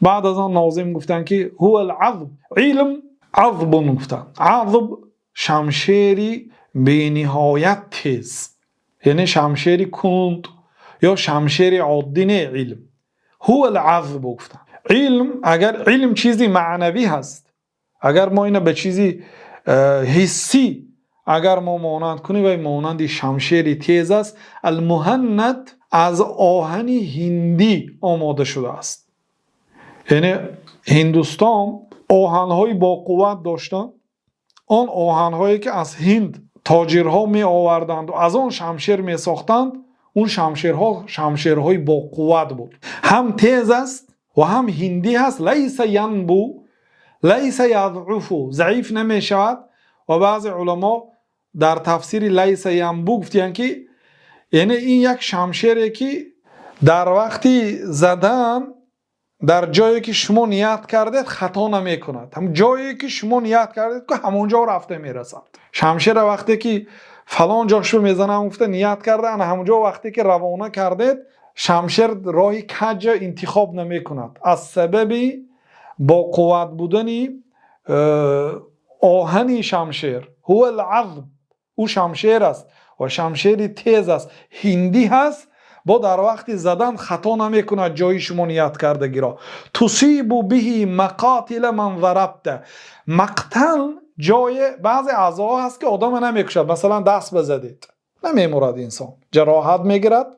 Баъд аз он Нозим гуфтанд, ки هو العذب, илм عذب гуфтанд. عذب шамшери бениҳоят тез, яъне шамшери кунд ё шамшери оддӣ не, илм هو العذب гуфтанд. Илм, агар илм чизи маънавӣ ҳаст, агар мо ина ба чизи ҳиссӣ агар мо монанд кунем, вай монанди шамшери тез аст. المهند аз оҳани ҳиндӣ омода шудааст, яъне Ҳиндустон оҳанҳои боқувват доштанд. Он оҳанҳое, ки аз Ҳинд тоҷирҳо меоварданду аз он шамшер месохтанд, он шамшерҳо шамшерҳои боқувват буд. Ҳам тез аст ва ҳам ҳиндӣ ҳаст. ليس ينبو ليس يضعف, заиф намешавад. Ва баъзе уламо дар тафсири ليس ينبو гуфтиянд, ки яъне ин як шамшере, ки дар вақти задан дар ҷое, ки шумо ният кардед, хато намекунад. Ҳам ҷое, ки шумо ният кардед, ки ҳамон ҷо рафта мерасад. Шамшера вақте ки фалон ҷошро мезанам гуфта ният карда, ана ҳамон ҷо вақте ки равона кардед, шамшер роҳи каҷа интихоб намекунад аз сабаби боқувват будани оҳани шамшер. هو العذب, ӯ шамшер аст ва шамшери тез аст, ҳиндӣ ҳаст, бо дар вақти задан хато намекунад ҷои шумо ният кардагиро. تصيب به مقاتل من ضربت. مقتل ҷое баъзе аъзоҳо ҳаст, ки одама намекушад. Масалан, даст базадед, намемурад инсон, ҷароҳат мегирад,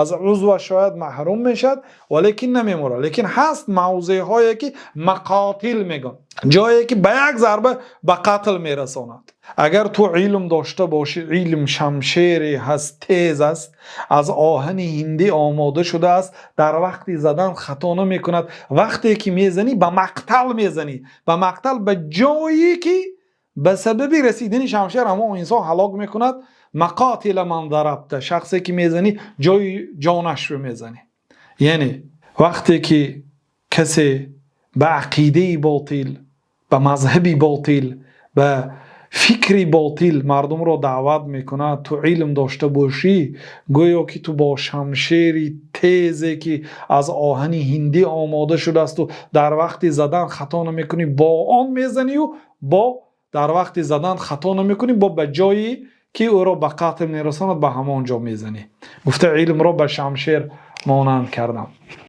аз узваш шояд маҳрум мешавад, валекин намемурад. Лекин ҳаст мавзеъҳое, ки مقاتل мегӯянд, ҷое ки ба як зарба ба қатл мерасонад. Агар ту илм дошта бошӣ, илм шамшере ҳаст, тез аст, аз оҳани ҳиндӣ омода шудааст, дар вақти задан хато намекунад. Вақте ки мезанӣ, ба مقتل мезанӣ, ба مقتل, ба ҷое ки ба сабаби расидани шамшер ҳамон инсон ҳалок мекунад. مقاتل من ضربت, шахсе ки мезанӣ, ҷои ҷонашро мезанӣ. Яъне вақте ки касе ба ақидаи ботил, ба мазҳаби ботил, ба фикри ботил мардумро даъват мекунад, ту илм дошта бошӣ, гӯё ки ту бо шамшери тезе, ки аз оҳани ҳиндӣ омода шудаасту дар вақти задан хато намекунӣ, бо он мезанию бо дар вақти задан хато намекунӣ, бо ба ҷое ки ӯро ба қатл мерасонад, ба ҳамон ҷо мезанӣ гуфта, илмро ба шамшер монанд кардам.